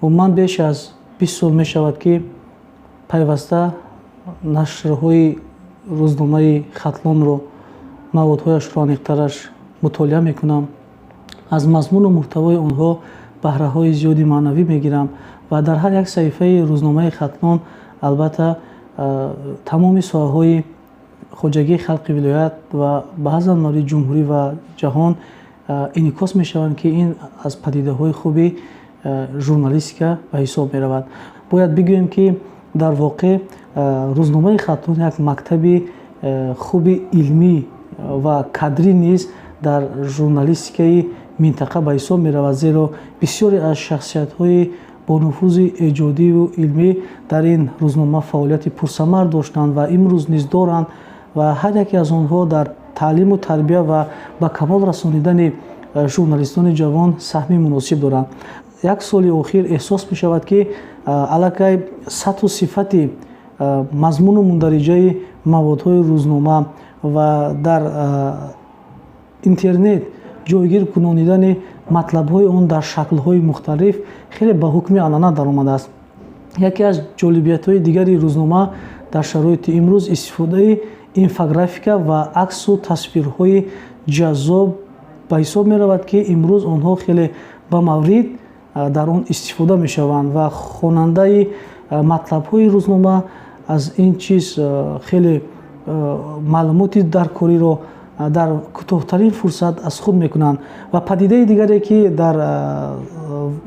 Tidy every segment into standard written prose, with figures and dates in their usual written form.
Умуман, беш аз 20 сол мешавад, ки пайваста нашрҳои рӯзномаи Хатлонро, маводҳояшро, аниқтараш, мутолиа мекунам, аз мазмуну муҳтавои онҳо баҳраҳои зиёди маънавӣ мегирам ва дар ҳар як саҳифаи рӯзномаи Хатлон, албатта, тамоми соҳаҳои хоҷагии халқи вилоят ва баъзан мавриди ҷумҳурӣ ва ҷаҳон инъикос мешаванд, ки ин аз падидаҳои хуби журналистика ба ҳисоб меравад. Бояд бигӯем, ки дар воқеъ рӯзномаи Хатлон як мактаби хуби илмӣ ва кадрӣ низ дар журналистикаи минтақа ба ҳисоб меравад, зеро бисёре аз шахсиятҳои бонуфузи эҷодиву илмӣ дар ин рӯзнома фаъолияти пурсамар доштанд ва имрӯз низ доранд ва ҳар яке аз онҳо дар таълиму тарбия ва ба камол расонидани журналистони ҷавон саҳми муносиб доранд. Як соли охир эҳсос мешавад, ки аллакай сатҳу сифати мазмуну мундариҷаи маводҳои рӯзнома ва дар интернет ҷойгир кунонидани матлабҳои он дар шаклҳои мухталиф хеле ба ҳукми анъана даромадааст. Яке аз ҷолибиятҳои дигари рӯзнома дар шароити имрӯз истифодаи инфографика ва аксу тасвирҳои ҷаззоб ба ҳисоб меравад, ки имрӯз онҳо хеле ба маврид дар он истифода мешаванд ва хонандаи матлабҳои рӯзнома аз ин чиз хеле маълумоти даркориро дар кӯтоҳтарин фурсат аз худ мекунанд. Ва падидаи дигаре, ки дар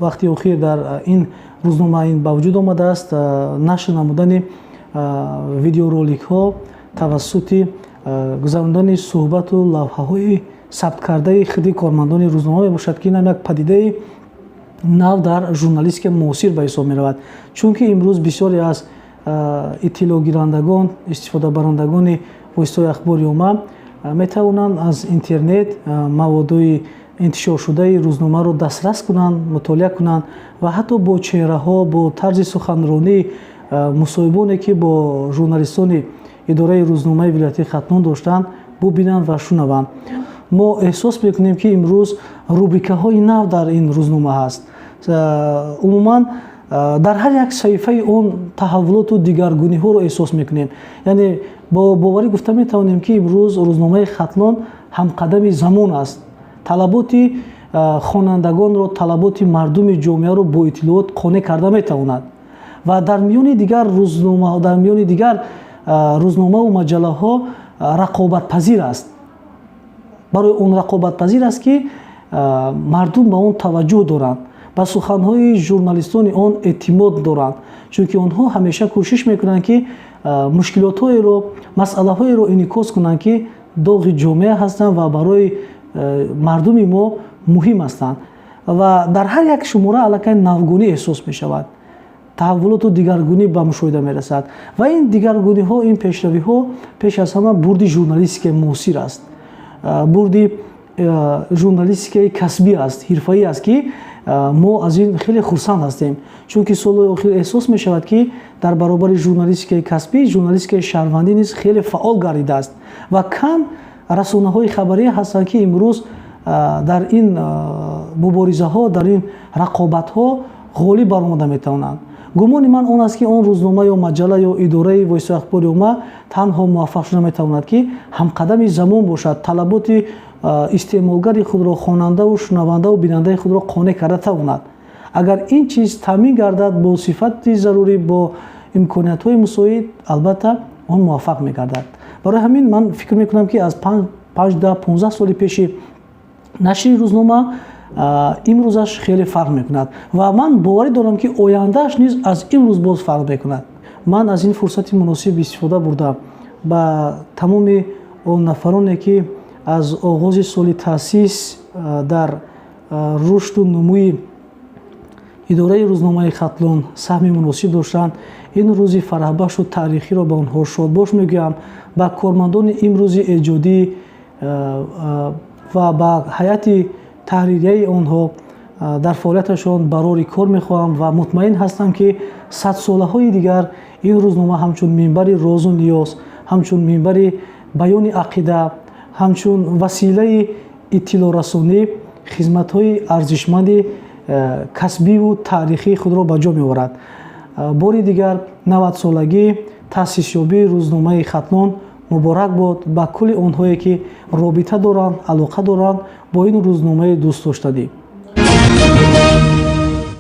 вақти охир дар ин рӯзнома ин ба вуҷуд омадааст, нашр намудани видеороликҳо тавассути гузарондани суҳбату лавҳаҳои сабткардаи худи кормандони рӯзнома мебошад, ки инам як падидаи нав дар журналистикаи муосир ба ҳисоб меравад, чунки имрӯз бисёре аз иттилоъгирандагон, истифодабарандагони воситаҳои ахбори омма метавонанд аз интернет маводҳои интишоршудаи рӯзномаро дастрас кунанд, мутолиа кунанд ва ҳатто бо чеҳраҳо, бо тарзи суханронии мусоҳибоне, ки бо журналистони идораи рӯзномаи вилоятии Хатлон доштанд, бубинанд ва шунаванд. Мо эҳсос мекунем, ки имрӯз рубрикаҳои нав дар ин рӯзнома ҳаст. Умуман, дар ҳар як саҳифаи он таҳаввулоту дигаргуниҳоро эҳсос мекунем. Яъне бо боварӣ гуфта метавонем, ки имрӯз рӯзномаи Хатлон ҳамқадами замон аст, талаботи хонандагонро, талаботи мардуми ҷомеаро бо иттилоот қонеъ карда метавонад ва дар миёни дигар рӯзнома, дар миёни дигар рӯзномаву маҷаллаҳо рақобатпазир аст. Барои он рақобатпазир аст, ки мардум ба он таваҷҷӯҳ доранд, ба суханҳои журналистони он эътимод доранд, чунки онҳо ҳамеша кӯшиш мекунанд, ки мушкилотҳоеро, масъалаҳоеро инъикос кунанд, ки доғи ҷомеа ҳастанд ва барои мардуми мо муҳим ҳастанд. Ва дар ҳар як шумора аллакай навгунӣ эҳсос мешавад, таҳаввулоту дигаргунӣ ба мушоҳида мерасад ва ин дигаргуниҳо, ин пешравиҳо пеш аз ҳама бурди журналистикаи муосир аст, бурди журналистикаи касбӣ аст, ҳирфаӣ аст, ки мо аз ин хеле хурсанд ҳастем, чунки солҳои охир эҳсос мешавад, ки дар баробари журналистикаи касбӣ журналистикаи шаҳрвандӣ низ хеле фаъол гардидааст ва кам расонаҳои хабарӣ ҳастанд, ки имрӯз дар ин муборизаҳо, дар ин рақобатҳо ғолиб баромада метавонанд. Гумони ман он аст, ки он рӯзнома ё маҷалла ё идораи воситаи ахбори омма танҳо муваффақ шуда метавонад, ки ҳамқадами замон бошад, талаботи истеъмолгари худро, хонандаву шунавандаву бинандаи худро қонеъ карда тавонад. Агар ин чиз таъмин гардад бо сифати зарурӣ, бо имкониятҳои мусоид, албатта, он муваффақ мегардад. Барои ҳамин ман фикр мекунам, ки аз 5, 10, 15 соли пеши нашри рӯзнома имрӯзаш хеле фарқ мекунад ва ман боварӣ дорам, ки ояндааш низ аз имрӯз боз фарқ мекунад. Ман аз ин фурсати муносиб истифода бурда, ба тамоми он нафароне, ки аз оғози соли таъсис дар рушду нумӯи идораи рӯзномаи Хатлон саҳми муносиб доштанд, ин рӯзи фараҳбахшу таърихиро ба онҳо шодбош мегӯям. Ба кормандони имрӯзи эҷодӣ ва ба ҳайати таҳририяи онҳо дар фаъолияташон барори кор мехоҳам ва мутмаин ҳастам, ки садсолаҳои дигар ин рӯзнома ҳамчун минбари розу ниёз, ҳамчун минбари баёни ақида, ҳамчун василаи иттилоърасонӣ хизматҳои арзишманди касбиву таърихии худро ба ҷо меорад. Бори дигар 90-солагии таъсисёбии рӯзномаи Хатлон муборак бод ба кулли онҳое, ки робита доранд, алоқа доранд бо ин рӯзномаи дӯстдоштанӣ.